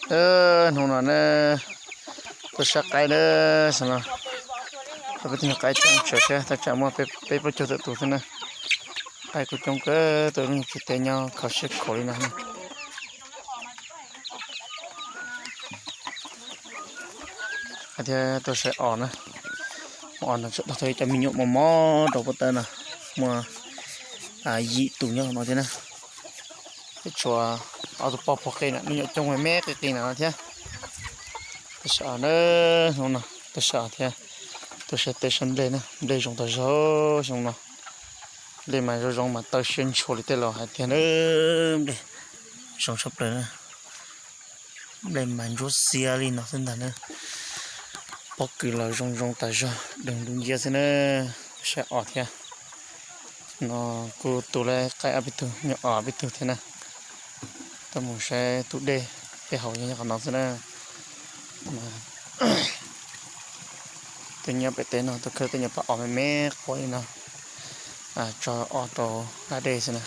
Hnub no na, tuaj saib qaib na, xyoo no peb tug nyuag qaib coob tsawv thiab, thaj tsam muaj peb plaub caug tawm tus xwb na. Qaib kuj coob kawg, tuaj lub tsev teb nyob kho siab khuav li no. Thiab tuaj saib os na, os no tseem tau ib co me nyuam mos mos rau pem tawm no, muaj yim tus nyob no thiab na. Peb tshuav ob tug poj pog qis na, me nyuam coob me me qis qis na thiab. Tuaj saib os na, hnub no tuaj saib os thiab, tuaj saib teb saib nplej na, nplej zoo tas zog xyoo no. Nplej mas zoo zoo mas taw siab ntshua li tej laus hais tiag na. Nplej zoo tshaj plaws na. Nplej mas ntsuab xiab li no xwb ntag na. Pob kws los zoo zoo tas zog, deeg dub nciab xwb na. Saib os thiab. No kuj tu lawm qaib ob peb tug, nyuam os ob peb tug thiab na. Tuaj mus saib tus dej, peb haus nyob qhov no xwb na. Tuaj nyob pem teb no tuaj khawb tej nyuag pab os me me quaj li no, tso os rau hla dej xwb na.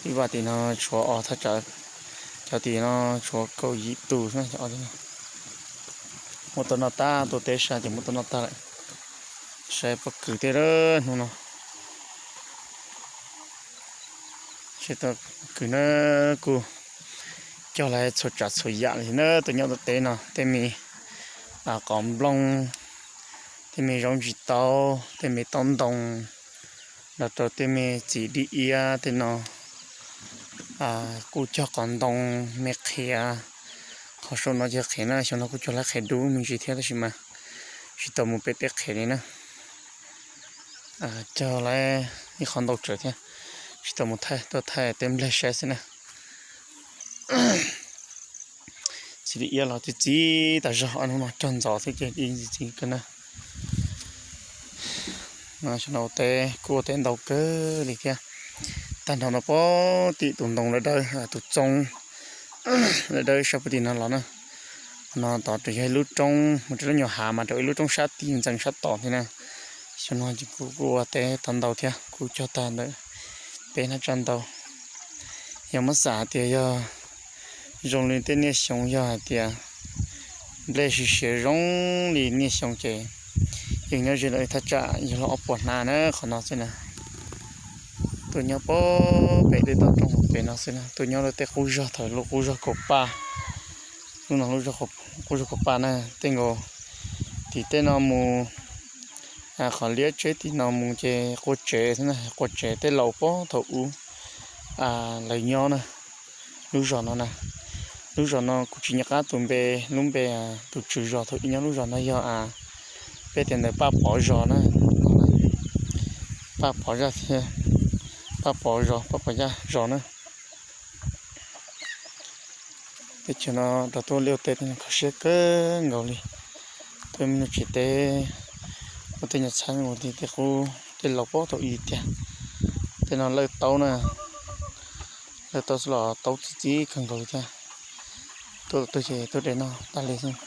Ib vaj tim no tshuav os thaj tsam, cov tim no tshuav kaum yim tus xwb na, cov os tim no. Muab tuaj noj tag, tuaj teb sab ces muab tuaj noj tag lawm. Saib pob kws thiab hnub no. Saib pob kws na, kuj cog lawm txhua tsav txhua yam li na. Tuaj nyob tuaj teb no tej me qos nplooj, tej me zaub ntsis taub, tej me taub ntoo, los rau tej me txiv dib iab tej no. Kuj cog qos ntoo, me qhiav. Qhov saum no ces qhiav na, xyoo no kuj cog lawm qhiav dub me ntsis thiab tab sis mas tsis tau mus pem tej qhiav li na. Cog lawm ib qho ntau tsawv thiab, tsis tau mus thaij, tuaj thaij tej nplej saib xwb na. Txiv dib iab los txiv txiv tas zog, ob hnub no cog ntxov xwb ces dib txiv txiv kawg na. Xyoo no ua teb kuj ua teb ntau kawg li thiab. Tag nrho no pem tim tus ntoo lawv dawb, tus txoov lawv dawb sab pem tim no los na. No tod yog ib lub roob mus rau lub nyuag hav mas rau ib lub roob sab tid ntxeev sab tod thiab na. Xyoo no ces kuj kuj ua teb tau ntau thiab, kuj cog tag ntawm peb hnab tsaj ntau. Yog muab xav hais tias yog zoo li tej niaj xyoo, yog hais tias nplej siav siav zoo li niaj xyoo ces yeej nyob ze lawm thaj tsam yog los ob puas hnab na qhov no xwb na. Tuaj nyob pem tej toj roob pem no xwb na, tuaj nyob lawm tej qub zog thaum lub qub zog kaum paj, lub no lub qub zog kaum paj na, tej nkaus tim tej no mus, qhov liab tsheb tim no mus ces qua tsev xwb na, qua tsev tej laus pem thaum ub lawv nyob na. Lub zos no na, lub zos no kuv tsis nco qab tus npe, lub npe tus tswv zos thaum ub nyob lub zos no yog peb tias ntawm Paj Pov zos na. Paj Pov zaj thiab, Paj Pov zos, Paj Pov Yaj zos na. Teb chaws no rau tuaj liaj teb kho siab kawg nkaus li. Tuaj me nyuam tsev teb, ua tej nyuag txhab ua tej qub, tej laus pem thaum ub tiag. Tej no lawj taub na, lawj taub xwb los taub txi txiv kawg nkaus li thiab. Tuaj tau twg ces tuaj de noj tas li xwb.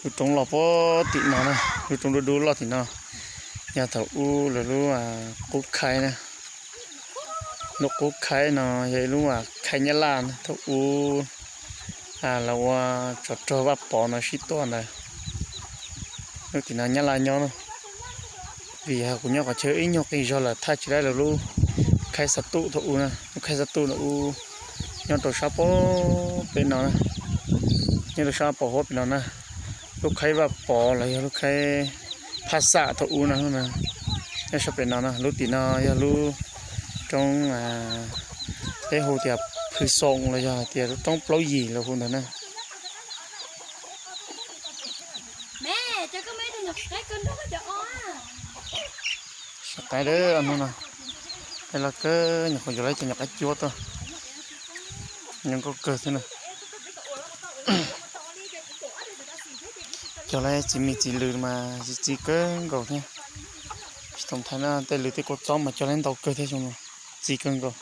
Lub roob loj pem tim no na, lub roob dub dub loj tim no, yog thaum ub lawv lub qub khaib na. Lub qub khaib no yog ib lub khaib Nyab Laj na, thaum ub lawv ua tsov rog Vaj Pov no sib tua ntawd. Lub tim no Nyab Laj nyob na, vim yog kuv nyob qhov chaw ib nyuag qis zog lawm thaij tsis laib lawv lub khaib xa tuj thaum ub na, lub khaib xa tuj thaum ub nyob rau sab pem no na, nyob rau sab pem huab pem no na. Lub khaib Vaj Pov los yog lub khaib Phaj Xam thaum ub no, nyob sab pem no na. Lub tim no yog lub roob peb hu tias Phwv Xoom los yog hais tias lub roob Plaub Yim los hu ntawd na. Sab qaib hnub no, qaib loj kawg, nyuam qhuav yuav lawv cov nyuam qaib cuab tuaj, zoo nkauj kawg thiab na. Cog lawm txiv mis txiv lws mas txiv txiv kawg nkaus thiab. Tsis tau thaij na, tej lws tej kua txob mas cog lawm ntau kawg thiab, zoo txiv kawg nkaus.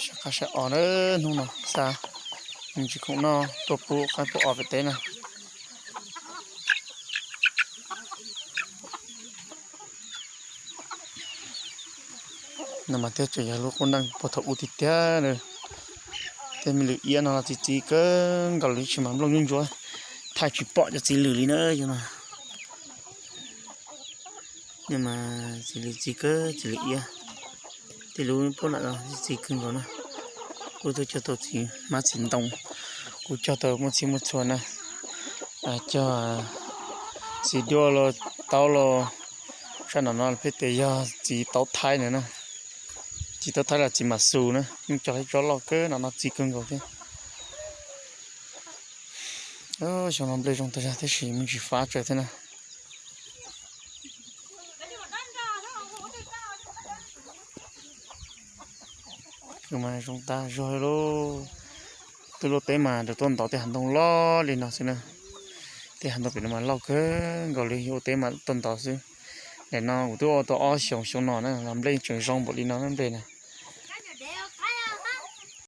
Saib qaib saib os na, hnub no xa mus tsis khoom noj tuaj pub qaib pub os pem teb na. No mas thiaj tseem yog lub qub neej puag thaum ub tiag tiag na. Tej me lwm iab no los txi txiv kawg nkaus li, tsis mas nplooj ntsuab ntsuab, thaij tsis pom cov txiv lwm li na. Mas txiv lwm txi kawg, txiv lwm iab, tej lub puag nram no txi kawg nkaus na. Kuj tuaj cog tau txiv hmab txiv ntoo, kuj cog tau muaj txhij muaj txhua na. Cog txiv duaj los taub los, sab nram no pheej tias yog txiv taub thaib na na. Txiv taub thaib los txiv mam xus na, yeej cog ib tsob loj kawg no no txi kawg nkaus thiab. Xyoo no nplej zoo tag zog tab sis me ntsis fab tsawv thiab na. Mas zoo tag zog li lauj. Twb ua teb mas tuaj ntov tej hav ntoo loj li no xwb na. Tej hav ntoo pem no mas loj kawg nkaus li, ua teb mas tuaj ntov xwb. Nim no kuv twb ua tau ob xyoos, xyoo no na los nplej tseem zoo npaum li no na nplej na.